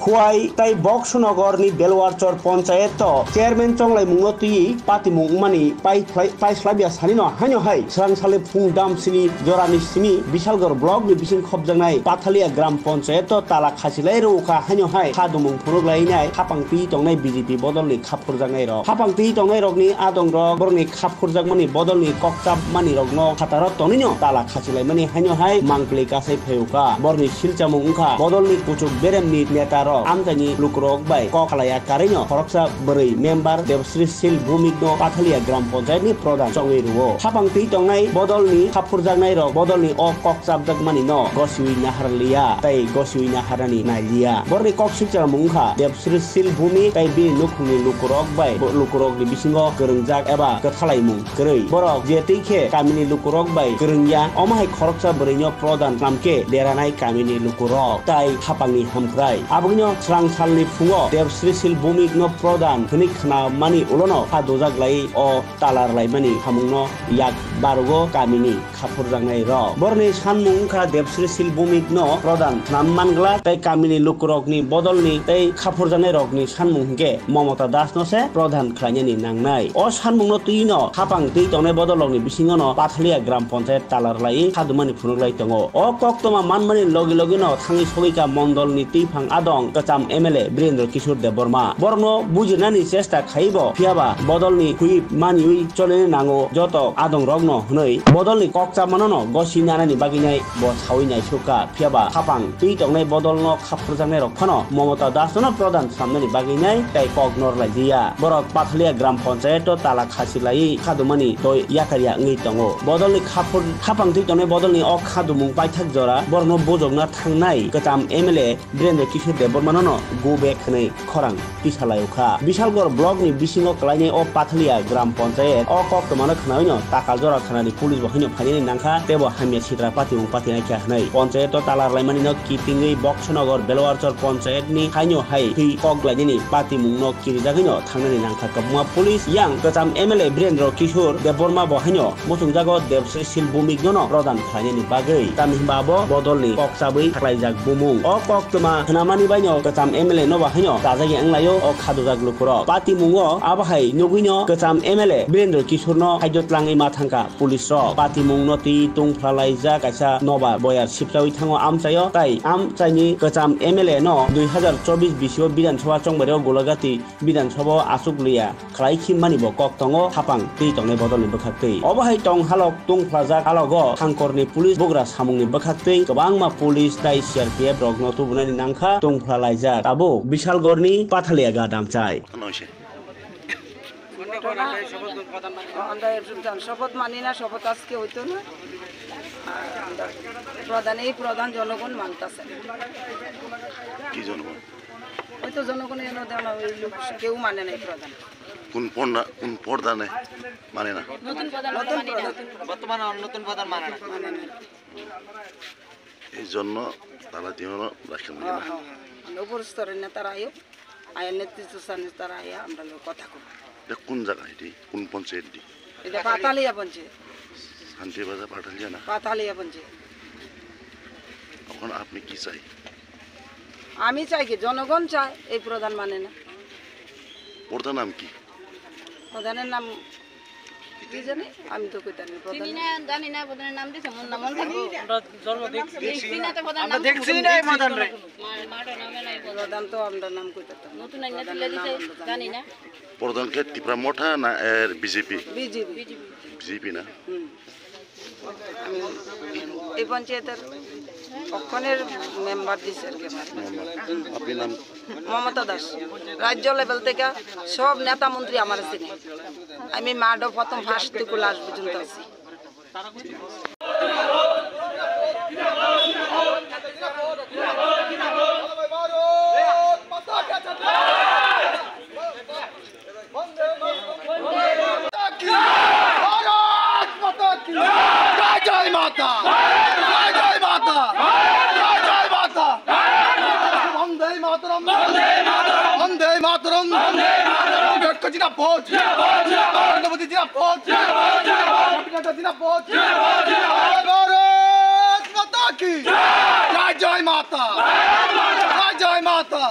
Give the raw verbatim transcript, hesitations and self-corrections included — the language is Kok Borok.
Khowai tai Boksonogor ni Belwarchor Ponchayet o chairman chonglaimung no twiwi patimung wngmani pai phlai-, pai slabya sani no haino hai swrang sale phung dam sini jora ni simi Bisalgor block ni bising khopjaknai Pathalia Gram Ponchayet o tala khasilai rwkha haino hai kha dumung phunuk lainai hapang twi tongnai B J P bodol ni kha phurjaknai rok. Hapang twi tongnai rokni adong rok borokni kha phurjakmani bodolni kok chapmani rokno phataro tonwino tala khachilaimani haino hai mangpili kasai phaiuka. Borokni silchamung wngkha bodolni kuchuk beremni neta rok amchaini lukurok bai kok khalaiya karwino khoroksa bwrwi member Debsri Sil Bhumik no Pathalia Gram Panchayat ni pradhan chongwi rwo. Hapang twi tongnai bodolni kha phurjaknai rok bodolni o kok chapjakmani no gosiwi naharliya tei gosiwi naharani nailiya. Borokni kok silchamung wngkha Debsri Sil Bhumik tei bini nukhungni lukurok bai bo-, lukurokni bisingo kwrwngjak eba kwthalaimung kwrwi. Borok je twi khe kamini lukurok bai kwrwngya, omo hai khoroksa bwrwino pradhan khlama khe deranai kamini lukurok tai hapangni hamkrai. Aboni swrang salni phungo Debsri Sil Bhumik no pradhan hwnwi khnamani ulono kha dujak lai o tala rwlaimani samungno yak barogo kamini kha phurjaknai rok. Borokni sanmung wngkha Debsri Sil Bhumik no pradhan khnam man glak tei kamini lukurokni bodolni tei kha phurjaknai rokni sanmung hwnkhe Momota Das no se pradhan khlainani nangnai. O sanmung no twi no hapang twi tongnai bodol rokni bisingo no Pathalia Gram Panchayat tala rwlai kha dumani phunuk lai tongo. O koktwma manmani logi logi no thangwi sogwi kha mondol ni twiphang adong kwcham M L A Birendra Kishore Debbarma. Borokno bujirnani chesta khaibo, phiyaba bodolni khuip maniwi cholini nango joto adongrokno hwnwi bodolni kok chamano no gosi nanani bagwinai bo sawi naisukha, phiyaba hapang twi tongnai bodolno kha phurjaknairok phano Momota Dasno pradhan samnani bagwinai tei kok norlaijiya. Borok Pathalia Gram Panchayat o tala khasi laiwi khadumani doi yakarya wngwi tongo. Bodolni kha phur-, hapang twi tongnai bodolni o khadumung paithak jora borokno bujokna thangnai kwcham M L A Birendra Kishore Debbarmano no go back hwnwi khorang tisa lai kha. Bisalgor block ni bisingo kwlainai o Pathalia Gram Panchayat o koktwmano khwnawino takal jora thanani police bo haino phainani nangkha, teibo hamya sitra patimung patinai kha hwnwi. Panchayat o tala rwlaimani no kitingwi Boksonogor Belwarchor Panchayat ni haino hai thwi kok lainani patimung no kirijagwino thangnani nangkha kwbangma police. Yang kwcham M L A Birendra Kishore Debbarma bo haino muchungjago Debsri Sil Bhumik no pradhan khlainani bagwi, tamni hwnba abo bodolni kok chabwi khlaijak bumung. O koktwma hwnamani baino kwcham M L A no bo haino chajagya wnglaio o khadujak lukurok. Patimungo abo hai nugwino kwcham M L A Birendra Kishore no haijo tlangwi ma thangkha police rok. Patimung no twi tungphla laijak kaisa nobar boyar sipchawi thango amchaio, tai amchaini kwcham M L A no dui hazar chobbish bisio Bidhan Sabha chongbario Golagati Bidhan Sabha o achuk liya khlai khimmani bo kok tongo hapang twi tongnai bodolni bwkhaktwi. Obo hai tong halok tungphlajak halogo Thangkorni police bugra samungni bwkhaktwi kwbangma police tai C R P F rokno tubunani nangkha tungphla laijak tabuk Bisalgorni Pathalia gadam chai. ঘটনা, আমরা একজন শপথ মানি না, শপথ আজকে হইতো না। আর আমরা প্রধান, এই প্রধান জনগণ মানতেছে না। কি জনগণ? হয়তো জনগণ এনে দেওয়া না, ওই লোক কেউ মানে নাই প্রধান। কোন পর্দা, কোন পর্দা নেই? মানে না। নতুন প্রধান নতুন মানে না। প্রধান। বর্তমানে নতুন প্রধান মানে না। মানে না। এই জন্য তারা তিনজনও রাখেন না। হ্যাঁ, হ্যাঁ, হ্যাঁ। মানে উপর স্তরের নেতারা আয়ো, আয়া নেতৃত্ব স্থানীয় তারা আয়া আমরা লোক কথা কই। এটা কোন জায়গা এটি? কোন পঞ্চায়েত এটি? এটা পাতালিয়া পঞ্চায়েত। শান্তিবাজার পাঠালিয়া না? পাতালিয়া পঞ্চায়েত। এখন আপনি কি চাই? আমি চাই কি, জনগণ চায়, এই প্রধান মানে না। প্রধান নাম কি? প্রধানের নাম কি জানি? আমি তো কইতাম না, প্রধান। চিনি না, জানি না, প্রধানের নাম দিছে, মন না মন থাকবো। আমরা জন্ম দেখছি। দেখছি না তো প্রধান আমরা নাম দেখছি না এই প্রধানরে। মা-, মাঠে নামে নাই প্রধান। প্রধান তো আমরা নাম কইতাম না। নতুন আইন না প্রধানের তুলে নাম দিছে, আমরা জানি জানি না। না। প্রধানকে ত্রিপুরা মোটা না এর বিজেপি? বিজেপি। বিজেপি না? হুম। আমি এই পঞ্চায়েতের অক্ষণের মেম্বার দিছে আর কি আমার। আপনি নাম? মমতা দাস। রাজ্য লেভেল থেকে সব নেতা মন্ত্রী আমার চিনে। আমি মাঠও প্রথম ফার্স্ট থেকে লাস্ট পর্যন্ত আছি। ভারত মাতা কি! জয় জয় মাতা! জয় জয় মাতা! জয় জয় মাতা! বন্দে মাতরম! বন্দে মাতরম! বন্দে মাতরম! আম্বেদকর জিন্দাবাদ! জিন্দাবাদ! জিন্দাবাদ! নরেন্দ্র মোদী জিন্দাবাদ! জিন্দাবাদ! জিন্দাবাদ! গোপীনাথ জিন্দাবাদ! জিন্দাবাদ! জিন্দাবাদ! ভারত মাতা কি? জয় জয় মাতা। জয় জয় মাতা।